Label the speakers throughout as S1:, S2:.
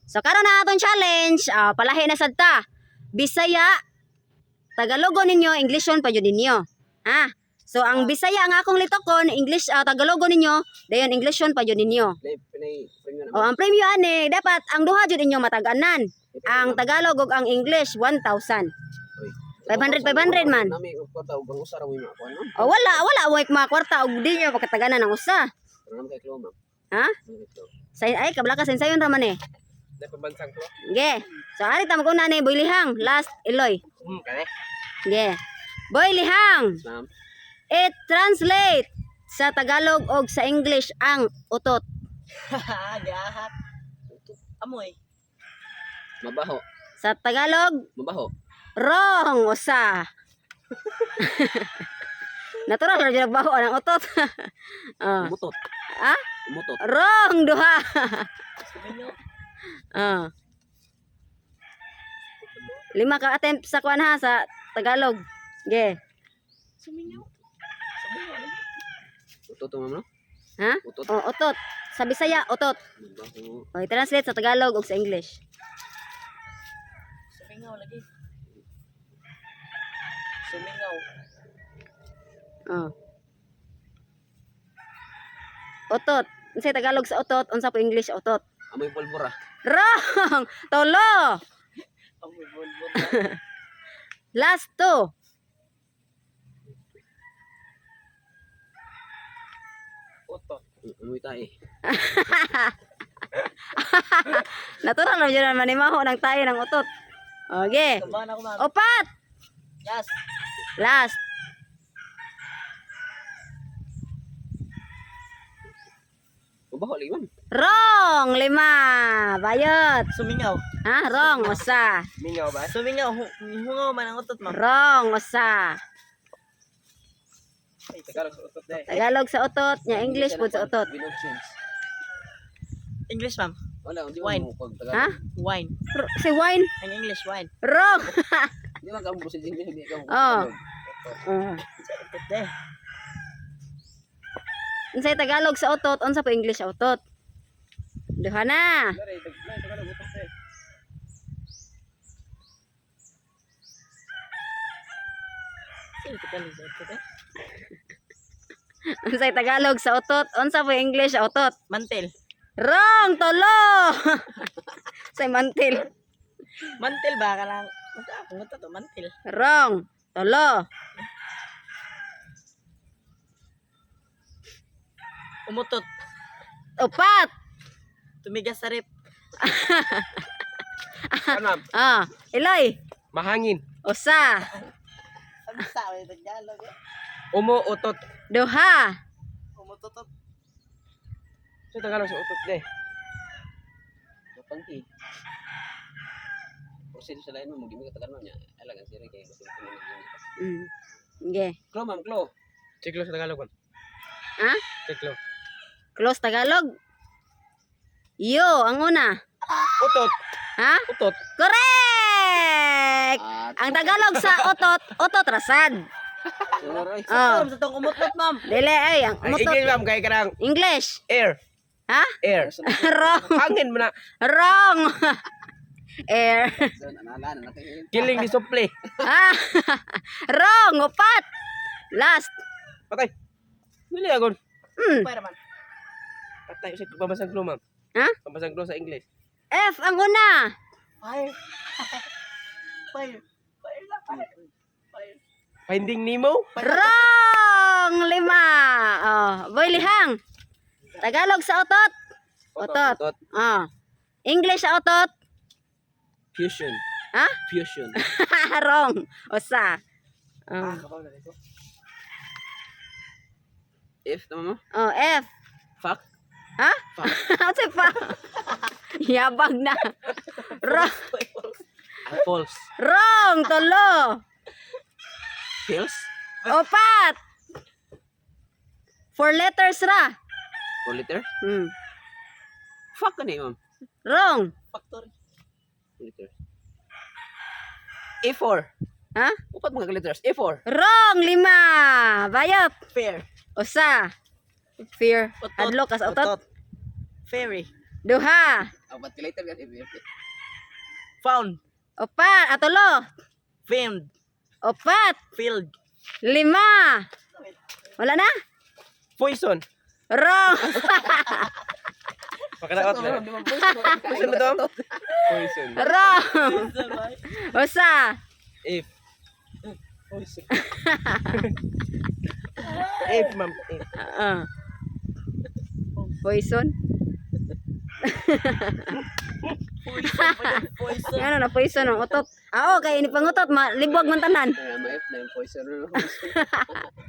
S1: So karon na atong challenge, palahi na sad ta. Bisaya, Tagalogon ninyo, Englishon pa jud ninyo. Ha? So ang Bisaya nga akong litokon, English, Tagalogon ninyo, dayon Englishon pa jud ninyo.
S2: Pinay pinay premyo
S1: O
S2: naman.
S1: ang premyo ani dapat ang duha jud inyo matag-anan. Ang Tagalog ug ang English 1,000. 500, 500 man.
S2: Nami og kwarta og ang usa ra mo yung makuha, ma'am.
S1: O wala way mga kwarta og di nyo pagkataganan ang usa.
S2: Pero naman kay Klo, ma'am.
S1: Ha?
S2: Naman kay Klo.
S1: Say ay kabla ka sensayon ra man eh.
S3: Dahil pambansang ko.
S1: Ge. So ari ta mag-una ni Boy Lihang, last Eloy.
S3: Kani.
S1: Ge. Boy Lihang,
S2: Ma'am,
S1: it translate sa Tagalog og sa English ang utot.
S4: Gahat. Amoy.
S2: Mabaho.
S1: Sa Tagalog,
S2: Mabaho.
S1: wrong usa. Natural ra jud nagbaho ang utot. Ah.
S2: Umutot.
S1: Ah?
S2: Umutot.
S1: Wrong duha.
S4: Sumingaw.
S1: Ah. Lima ka attempt sa kuan ha sa Tagalog. Ge.
S4: Sumingaw. Sumingaw lagi.
S2: Utot to, ma'am, no?
S1: Ha?
S2: Utot.
S1: O, utot. Sa Bisaya, utot.
S2: Mabaho.
S1: O, i-translate sa Tagalog o sa English.
S4: Sumingaw lagi. Sumingaw.
S1: Oh. Utot. Unsay Tagalog sa utot, unsa po English utot?
S2: Amoy pulbura.
S1: Wrong! Tulo!
S4: Amoy bulbul.
S1: Last two.
S3: Utot.
S2: Amoy tae.
S1: Natural na dyan manimaho ng tayo ng utot. Okay.
S4: Kabahan ako, ma'am.
S1: Upat!
S4: Yes.
S1: Last.
S2: Mabaho lagi, ma'am.
S1: Wrong! Lima. Bayot.
S4: Sumingaw.
S1: Ha? Wrong. Usa.
S3: Mingaw ba?
S4: Sumingaw. Hungaw man ang utot, ma'am.
S1: Wrong. Usa.
S3: Ay, Tagalog sa utot dahil.
S1: Tagalog sa utot, nya English po sa utot.
S2: Bilog change.
S4: English, ma'am.
S2: Wala, hindi
S4: Wine.
S2: mo pag
S1: Ha?
S2: Tagalog.
S4: Wine.
S1: Si wine?
S4: Ang English, wine.
S1: Wrong!
S2: Hindi man ka mo sa English, hindi ka mo.
S1: Oh.
S2: Tagalog.
S1: Oh.
S4: Sa utot eh.
S1: Unsay Tagalog sa utot, unsa po English sa utot? Duha na.
S3: Dari, Tagalog utot dahil.
S4: Sino Tagalog sa utot eh?
S1: Unsay Tagalog sa utot, unsa po English sa utot?
S4: Mantel.
S1: Wrong, tulo. Say mantil.
S4: Mantel ba ka lang? Basta ako utot to, mantel.
S1: Wrong, tulo.
S4: Umutot.
S1: Upat.
S4: Tumigas sa rep.
S3: Ano, ma'am?
S1: Ah, Eloy.
S3: Mahangin.
S1: Usa,
S4: Ang sabi Tagalog eh.
S3: Umuutot.
S1: duha,
S4: Umutotot.
S3: Sa Tagalog sa utot dahil.
S2: Pangki. Proceed sa lain mo, hindi mo ka Tagalog niya. Alagan sira kay basta mo nag
S1: Okay.
S2: Klo, ma'am, klo.
S3: Siklo sa Tagalog, ma'am.
S1: Ha?
S3: Siklo.
S1: Close Tagalog. Yo, ang una.
S3: Utot.
S1: Ha?
S3: Utot.
S1: Correct!
S2: Ah,
S1: Ang Tagalog sa utot, utot rasad.
S2: sunod ay.
S1: Oh.
S4: Ma'am, sa tong umutot, ma'am.
S1: Dili ay ang
S3: Ang
S1: umutot.
S3: English, ma'am, kay kanang
S1: English.
S3: air.
S1: Ha?
S3: Air.
S1: Wrong.
S3: Hangin mo na.
S1: Wrong. Air.
S2: Naalala na natin.
S3: Killing ni suple.
S1: Ah. Wrong. Upat. Last.
S3: Patay. Dili agon.
S4: Pwede man.
S3: Patay sa pambansang klo, ma'am.
S1: Ha?
S3: Pambansang klo sa English.
S1: F ang una.
S4: Fire. Fire. Fire na, fire. Fire.
S3: Finding Nemo?
S1: Wrong. Lima. Oh, Boy Lihang. Tagalog sa utot. Utot.
S2: Utot.
S1: Oh. English sa utot.
S2: Fusion.
S1: Ha?
S2: Fusion.
S1: Wrong. Usa. Oh.
S3: Kabaw na dito.
S2: F, tama mo?
S1: Oh, F.
S2: Fuck.
S1: Ha?
S2: Fuck.
S1: Ano pa? Yabag na. Wrong.
S2: Ah, false.
S1: Wrong. Tulo.
S2: Pills?
S1: Opat. Four letters ra.
S2: Four letter? Fuck ka na, ma'am.
S1: Wrong.
S4: Factory.
S2: Four letters. A4.
S1: Ha?
S2: Upat mga letters. A4.
S1: Wrong. Lima. Bayot.
S4: Fair.
S1: Usa. Fear.
S4: Utot.
S1: Hadlok as utot.
S4: Ferry.
S1: Duha.
S5: Apat ka letter kasi. F.
S4: Found.
S1: Opat, atulo.
S4: Filmed.
S1: Opat,
S4: Field.
S1: lima. Wala na?
S3: Poison.
S1: Wrong.
S3: Pakalaot na. Poison ba to? Poison.
S1: Wrong. Usa.
S3: If. Poison. If, ma'am. If.
S1: Ah. Poison?
S4: Poison. Poison.
S1: Ano na poison ang utot. Ah, oh, kay ini pangutot malibog man tanan.
S5: Kaya ma F na yung poison.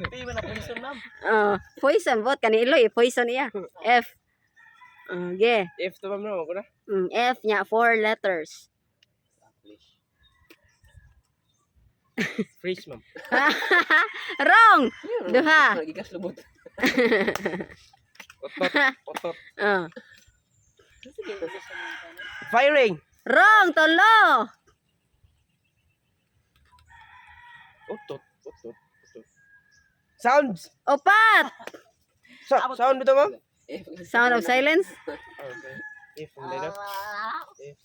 S4: Di ba na poison, ma'am?
S1: Oh, poison bot kani Iloy, poison iya. F. Okay.
S3: If to, ma'am, no? Ako na.
S1: F nya four letters.
S3: Freeze, ma'am.
S1: Wrong. Duha.
S5: Gigas lubot.
S3: Otot. Otot.
S1: Oh.
S3: Firing.
S1: Wrong, tulo.
S3: Otot. Otot. Otot. Sounds.
S1: Opat.
S3: Sound ba to, ma'am?
S5: F.
S1: Sound of silence.
S3: Okay. If, hindi na. If.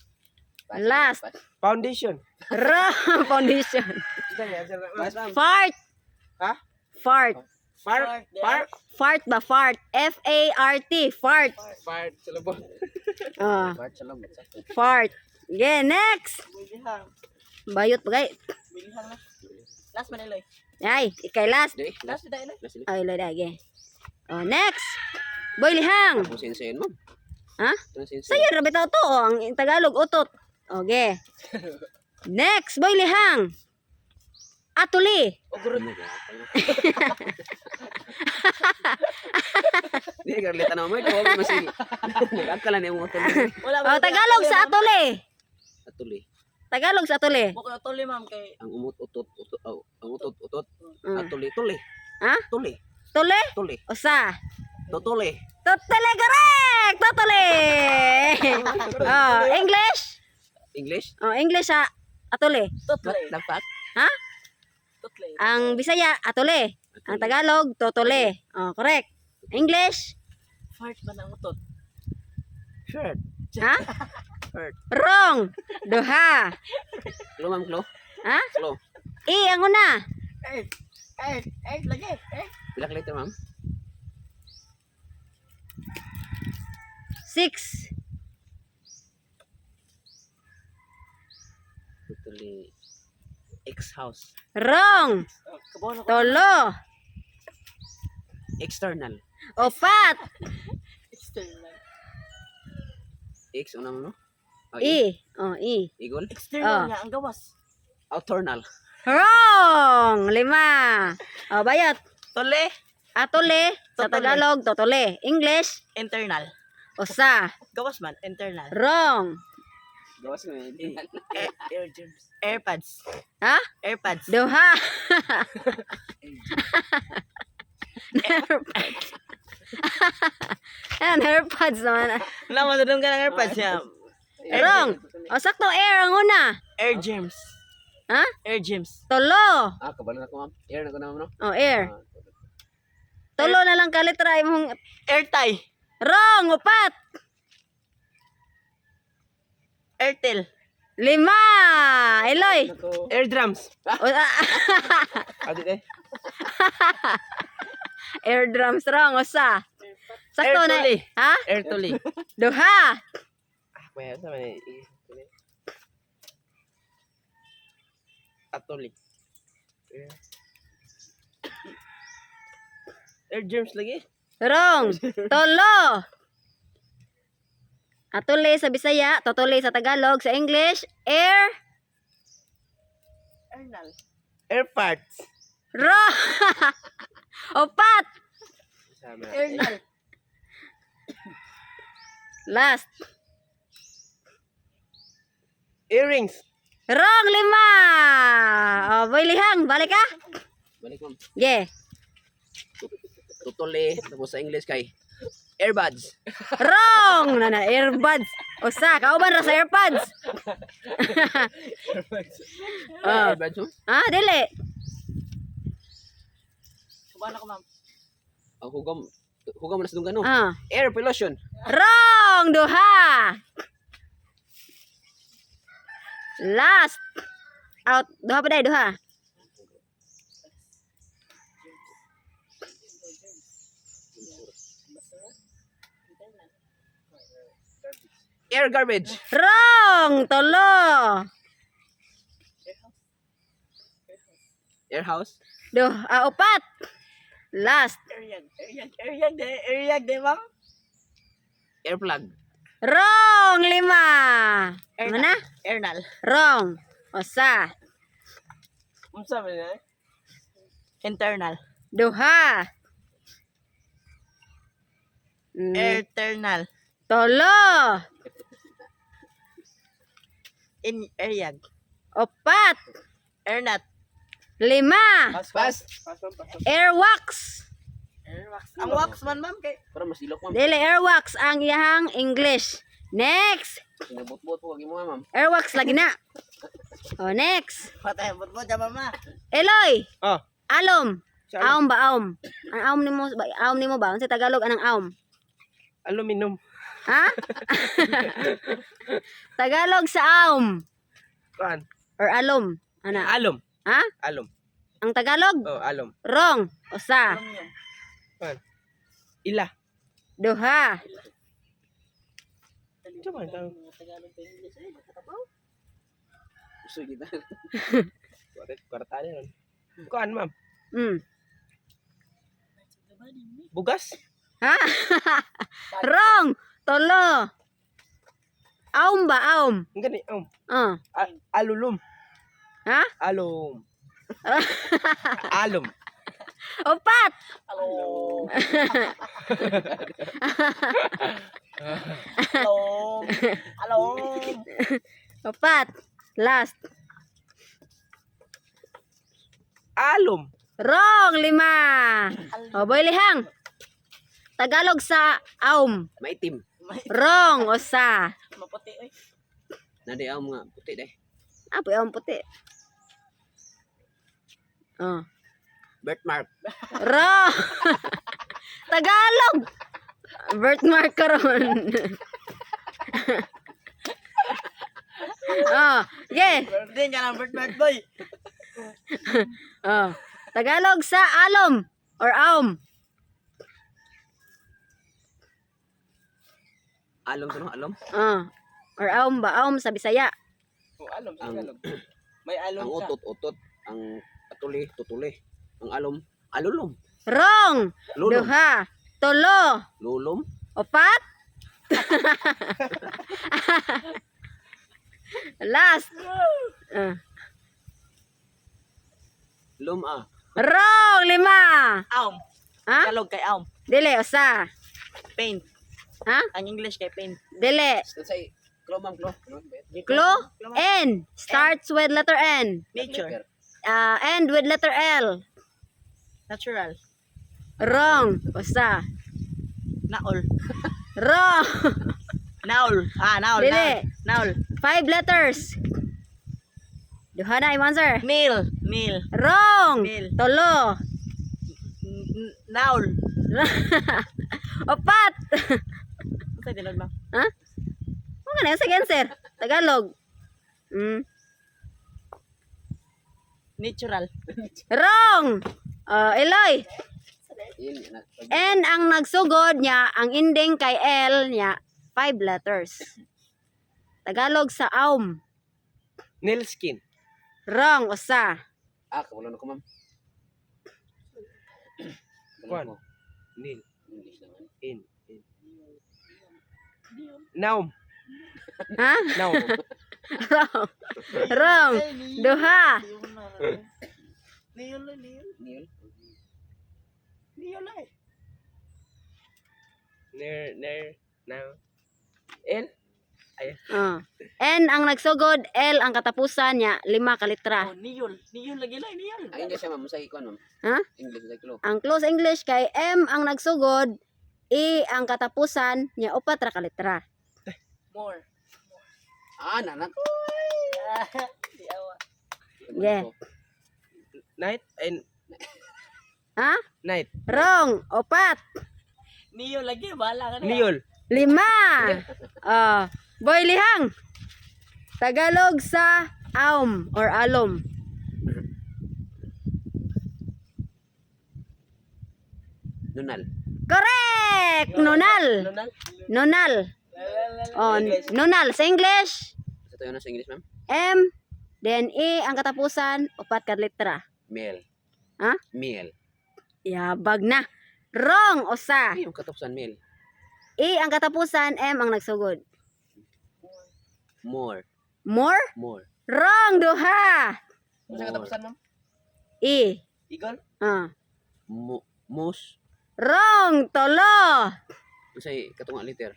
S1: Last.
S3: Foundation.
S1: Wrong foundation.
S5: Pass, ma'am.
S1: Fart.
S3: Ha?
S1: Fart.
S3: Fart. Fart.
S1: Fart ba fart? F A R T. Fart.
S3: Fart sa lubot.
S1: Oh,
S5: Fart sa lubot. Sakto.
S1: fart. Yeah, next.
S4: Bilihang.
S1: Bayot pa gay.
S4: Bilihang na. Last man, Eloy.
S1: Ay, ikay last.
S5: Di,
S4: Last
S5: last.
S4: na, Eloy.
S5: Last.
S1: Ay, Iloy dagi. Oh, next. Boy Lihang.
S5: Tapos sensein, ma'am.
S1: Ha?
S5: Ito na sensein.
S1: Sayo ra bitaw to oh, ang Tagalog utot. Okay. Next, Boy Lihang. Atuli.
S5: Ano Di, karlita na mo. Ikaw, masig. Nag-akala niya mo tuloy.
S4: Wala
S1: Oh, Tagalog sa atuli.
S5: Atuli.
S1: Tagalog sa atuli.
S4: Bukod atuli, ma'am, kay
S5: Ang umot utot utot oh, ang utot utot.
S1: Mm.
S5: Atuli tuli.
S1: Ha?
S5: Tuli.
S1: Tuli?
S5: Tuli.
S1: Usa.
S5: Totuli.
S1: Totally correct! Totally! Oh, English?
S5: English?
S1: Oh, English sa atuli.
S4: tutlay.
S5: What the fuck?
S1: Ha?
S4: Tutlay.
S1: Ang Bisaya, atuli. Ang Tagalog, totole. Oh, correct. English?
S4: Fart ba na ang utot?
S3: Shirt.
S1: Ha?
S3: Fart.
S1: Wrong. Duha.
S5: Klo, ma'am, klo.
S1: Ha?
S5: Klo.
S1: E, ang una.
S4: Earth. Earth. Earth lagi. Earth.
S5: Pila ka letter, ma'am?
S1: 6.
S5: Totally. X house.
S1: Wrong.
S4: Kabaw na ko.
S1: Tolo.
S5: External.
S1: Opat.
S4: External.
S5: X una mo, no? Oh,
S1: E. Oh, E.
S5: Eagle.
S4: External
S1: Ah.
S4: nga ang gawas.
S5: Outternal.
S1: Wrong. Lima. Oh, bayot.
S4: Tole.
S1: Atole. Sa
S4: Totole.
S1: Tagalog, totole. English,
S4: Internal.
S1: usa.
S4: Gawas man, internal.
S1: Wrong.
S5: Gawas mo, internal.
S4: Air, air germs. Airpads.
S1: Ha?
S4: Airpads.
S1: Duha. AirPods. Ayan, AirPods naman.
S4: Wala, matulog ka ng airpads niya.
S1: Wrong. O, sakto, air ang una.
S4: Air germs.
S1: Ha?
S4: Air germs.
S1: Tulo.
S5: Ah, kabalo na ko, ma'am. Air na ko na, ma'am, no?
S1: O, air.
S5: Ah,
S1: Tulo na lang kalitra imong
S4: Air tie.
S1: wrong. Upat.
S4: Airtel.
S1: Lima. Eloy.
S3: Air drums.
S1: O, ah,
S3: Adi eh.
S1: air drums wrong. Usa. Sakto
S3: Air
S1: na.
S3: tuli.
S1: Ha?
S3: Air tuli.
S1: Duha.
S3: Ah, kuya, sa man eh. Atuli. Air. Air germs lagi.
S1: Wrong. Tulo. Atuli sa Bisaya, totoli sa Tagalog, sa English, air
S4: Airnal.
S3: Air parts.
S1: wrong. Opat.
S3: Sama.
S4: Airnal.
S1: Last.
S3: Earrings.
S1: Wrong, lima. Oh, boy lihang, balik ka.
S5: Balik, ma'am.
S1: Yeah.
S5: Totally. Tapos sa English kay Airbuds.
S1: Wrong. Nana, earbuds. Usa, kauban ra sa AirPods. Oh.
S5: Airbuds, ma'am?
S1: Ah, dili.
S4: Kabaw na ko, ma'am.
S5: Ang hugam. Hugam na sa dunggan, no?
S1: Ah.
S5: Air pollution.
S1: Wrong, duha. Last. Out. Duha pa day, duha.
S3: Air garbage.
S1: Wrong. Tulo.
S3: Air house.
S1: Duha, ah, upat. Last.
S4: Eryag. Eryag. Eryag de. Eryag de, ma'am.
S5: Air plug.
S1: Wrong. Lima. Ano na?
S4: Ernal.
S1: Wrong. Usa.
S3: Unsa man na?
S4: Internal.
S1: Duha.
S4: Eternal.
S1: Tulo.
S4: In eryag.
S1: Upat.
S4: Ernat.
S1: Lima.
S3: Pass.
S5: Pass.
S3: Pass, ma'am, pass.
S1: Airwax.
S4: Airwax. Ang wax man, ma'am, kay
S5: Para masilok, ma'am.
S1: Dili airwax ang iyahang English. Next.
S5: Sinabot-bot po kag imo, ma'am.
S1: Airwax lagi na. Oh, next.
S4: Patay mo mo dyan, mama.
S1: Eloy.
S3: Oh.
S1: Alom.
S3: Sa alom.
S1: Aom ba aom? Ang aom nimo ba aom nimo ba? Unsa Tagalog anang aom?
S3: Aluminum.
S1: Ha? Tagalog sa aom
S3: Kuan.
S1: or alom. Ana.
S3: Alom.
S1: Ha?
S3: Alom.
S1: Ang Tagalog?
S3: Oh, alom.
S1: Wrong. Usa.
S3: Kuan. Ila.
S1: Duha.
S3: Unsa man tawag?
S5: Gusto kita.
S3: Kwarta na nun. Kuan, ma'am. Bugas.
S1: Ha? Wrong. Tulo. Aom ba aom?
S3: Ang gani, um.
S1: Ah.
S3: Alulum.
S1: Ha?
S3: Alom. Alom.
S1: Upat.
S4: Hello. Hello. Hello.
S1: Upat. Last.
S3: Alom.
S1: Wrong. Lima. O, boy lihang. Tagalog sa aom.
S5: Maitim.
S1: Wrong. Usa.
S4: Maputi oy.
S5: Nadi ang mga puti deh.
S1: Ah, puti aom puti. Oh.
S5: Birthmark.
S1: Wrong. Tagalog. Birthmark karon. Oh, yeah.
S4: Birthday niya lang birthday boy.
S1: Oh. Tagalog sa alom or aom.
S5: Alom sa no, alom.
S1: Oh. Or aom ba? Aom sa Bisaya.
S3: Oh, alom sa
S5: Ang-
S3: Tagalog. May alom
S5: Ang
S3: sa.
S5: utot, utot. Ang atuli, tutuli. Ang alom, alulom.
S1: Wrong.
S5: Lulom.
S1: Duha. Tulo.
S5: Lulom.
S1: Upat. Last. Ah.
S5: Lum ah.
S1: Wrong. Lima.
S4: Aom.
S1: Ha?
S4: Tagalog kay aom.
S1: Dili, usa.
S4: Paint.
S1: Ha?
S4: Ang English kay paint.
S1: Dili.
S5: Say, klo, ma'am, klo.
S1: Clue? N. Starts with letter N.
S4: Nature.
S1: End with letter L.
S4: Natural.
S1: Wrong. Usa.
S4: Naol.
S1: Wrong.
S4: Naol. Ah, naol.
S1: Dili.
S4: Naol. Naol.
S1: Five letters. Duha na imong answer.
S4: Nail. Nail.
S1: Wrong.
S4: Nil.
S1: Tulo.
S4: Naol.
S1: Upat.
S4: Unsa dinod, ma'am?
S1: Ha? Ano na sige answer? Tagalog.
S4: Natural.
S1: Wrong. Eloy.
S5: In, na,
S1: N ang nagsugod niya, ang ending kay L niya, five letters. Tagalog sa aum.
S3: Nail skin.
S1: Wrong, usa.
S5: Ah, kabalo na ko, ma'am.
S3: Kuan.
S5: Kabalo ko.
S3: Nail.
S5: English naman.
S3: In. In. Naum.
S1: Ha?
S3: Naum.
S1: Wrong. Wrong. Duha.
S4: Nail, nail.
S5: Niol.
S4: Nail ay.
S3: Ner, ner, now. L.
S1: Oh. N ang nagsugod, L ang katapusan niya, lima ka litra.
S4: Oh, niyol. Niyol lagi lang, niyol.
S5: Ang English siya, ma'am. Sa ikuan, ma'am.
S1: Ha?
S5: English, sa klo.
S1: Ang close English kay M ang nagsugod, E ang katapusan niya, upat ra ka litra.
S4: More.
S5: Ah, nanak.
S4: Di awa.
S1: Yeah.
S3: Night. And
S1: Ha?
S3: night.
S1: Wrong. Upat.
S4: Niyol lagi, bahala ka na.
S3: Niol.
S1: Lima. Oh. Boy Lihang. Tagalog sa aum or alom.
S5: Nunal.
S1: Correct! Nunal.
S3: Nunal.
S1: Nunal. Oh, nunal. Sa English,
S5: Sa tayo na sa English, ma'am?
S1: M, then E ang katapusan, upat ka letra.
S5: Male.
S1: Ha?
S5: Male.
S1: Yabag na. Wrong, usa.
S5: Ay, yung katapusan, male.
S1: E ang katapusan, M ang nagsugod.
S5: More.
S1: More?
S5: More.
S1: Wrong, duha.
S3: Ano sa katapusan, ma'am?
S1: E.
S3: Eagle?
S1: Ah.
S5: Most.
S1: Wrong, tolo.
S5: Unsay katunga liter?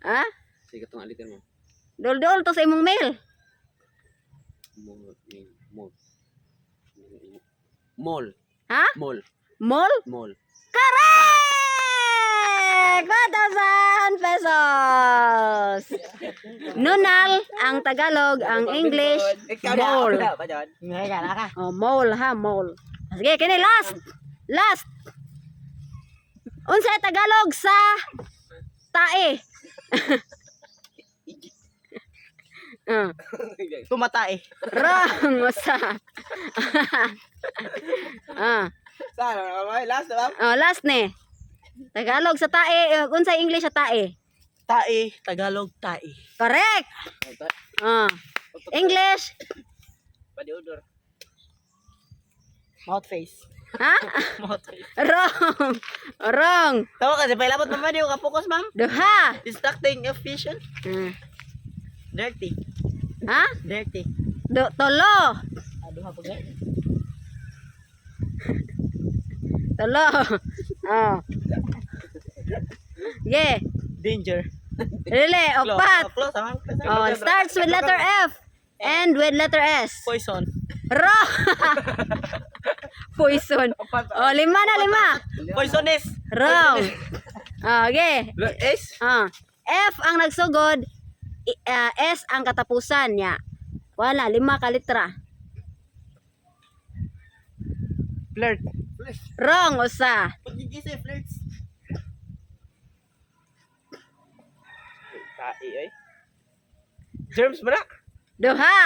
S1: Ha?
S5: Unsay katunga liter, ma'am?
S1: Dol-dol to sa imong mail.
S5: More. Male. More. Mall.
S1: Ha?
S5: Mall.
S1: Mall?
S5: Mall.
S1: Correct! 1,000 pesos! Nunal ang Tagalog, ang English,
S3: Ikaw na,
S1: mall.
S3: ako na, pa dyan.
S1: Oh, mall ha, mall. Sige, kini last. Last. Unsay Tagalog sa tae? Ah,
S4: Tumatae.
S1: wrong usa. ah,
S3: Saan? Okay, last na, ma'am?
S1: oh, last ni. Tagalog sa tae, eh, unsay English sa tae?
S4: Tae. Tagalog, tae.
S1: Correct. Ah. English,
S3: Body odor.
S4: Mouth face.
S1: ha?
S4: Mouth face.
S1: Wrong. Wrong.
S4: Tawa kasi, pailabot mama, di ko ka-focus, ma'am.
S1: Duha.
S4: Distracting efficient.
S1: Ah.
S4: Dirty.
S1: Ha?
S4: Dirty.
S1: Do, tolo.
S4: Ah, duha pa gani.
S1: Tolo. Oh. Yeah.
S4: Danger.
S1: Really,
S4: Close.
S1: opat.
S4: Oh, close, ah, ma'am. Close, ah.
S1: Oh, starts with letter F and with letter S.
S4: Poison.
S1: Wrong. Poison. Oh, lima na lima.
S4: Poisonous.
S1: Wrong. Oh, okay.
S3: S?
S1: Ah. F ang nagsugod, S ang katapusan niya. Wala, lima ka litra.
S3: Flirt.
S1: Wrong, usa.
S4: Pagigisa, flirts.
S3: Tae, ay. Germs ba na?
S1: Duha.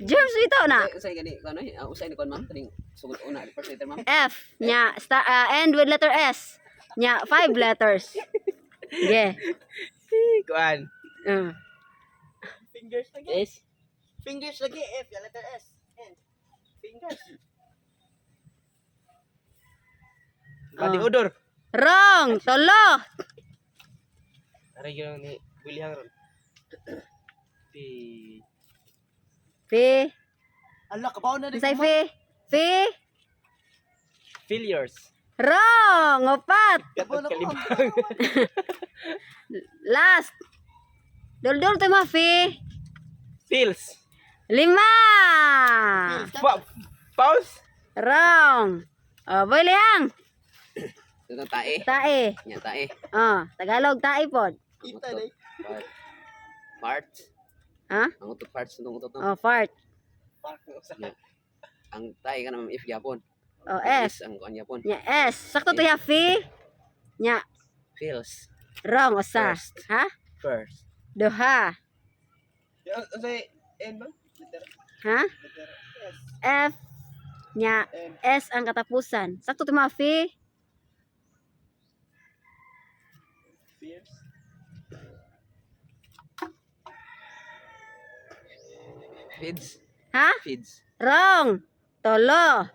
S1: Germs bitaw na.
S5: Unsay gani kuan oy? Ah, unsay ni kuan, ma'am? Kaning sugod una first letter, ma'am.
S1: F nya end with letter S. Nya five letters. Yeah.
S3: Kuan.
S4: Fingers lagi.
S5: S.
S4: Fingers lagi. F, yung letter S. N. Fingers.
S3: Body
S1: Oh.
S3: odor.
S1: Wrong. Tolo.
S3: Aray yun ni Willie Hangron. P.
S1: P.
S4: Ala, kabaw na rin.
S1: Unsay P? P.
S3: Failures.
S1: Wrong. Upat.
S4: Kabaw na ko.
S3: Kalibang.
S1: Last. Dol-dol to mo P.
S3: Feels.
S1: Lima.
S3: Pause.
S1: Wrong. Oh, boy liang.
S5: Ito tae.
S1: Tae.
S5: Nya tae.
S1: Oh, Tagalog tae pod.
S5: Ang
S4: Kita
S5: utot.
S4: na eh.
S5: Part. Part.
S1: Ha?
S5: Ang utot parts itong utot no.
S1: Oh, fart.
S5: Ang tae ka naman if gyapon.
S1: Oh, S.
S5: Ang kuan gyapon.
S1: Nya S. Sakto to ya P. Nya
S5: Feels.
S1: wrong usa.
S5: First.
S1: Ha?
S5: First.
S1: Duha.
S3: Unsay N ba? Letter.
S1: Ha?
S3: Letter S.
S1: F nya
S3: N.
S1: S ang katapusan. Sakto to mga F.
S3: Fears.
S5: Feeds.
S1: Ha?
S5: Feeds.
S1: Wrong. Tolo.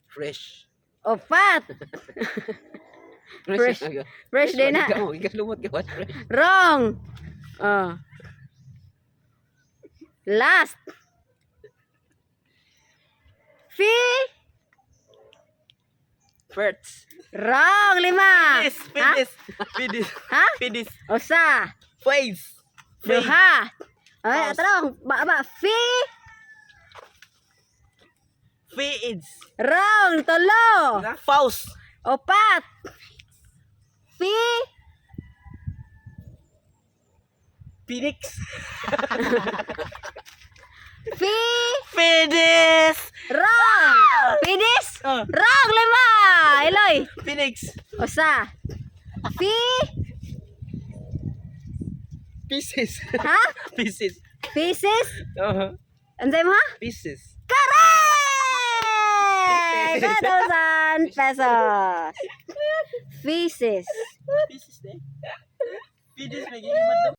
S5: Fresh.
S1: Opat. Fresh.
S5: Fresh.
S1: Fresh din na.
S5: Ikaw lumot ka what fresh.
S1: Wrong. Oh. Last. Fi.
S5: First.
S1: Wrong. Lima.
S4: Fidis. Fidis.
S3: Fidis.
S1: Ha?
S3: Fidis.
S1: Usa.
S4: Face.
S1: Duha. Ay, atarong. Ba, ba. Fi.
S4: Feeds.
S1: Wrong. Tolo.
S4: Faust.
S1: Opat. Fi.
S4: Phoenix.
S1: Fi.
S4: Fidis.
S1: Wrong. Finish.
S4: Oh.
S1: Wrong. Lima. Eloy.
S4: Phoenix.
S1: Usa. Fi.
S3: Pieces.
S1: Ha?
S3: Pieces.
S1: Pieces?
S3: Uh-huh.
S1: Unsay mo ha?
S3: Pieces.
S1: Correct! 2,000 pesos. Feces.
S4: Pieces de. Pieces may giimat.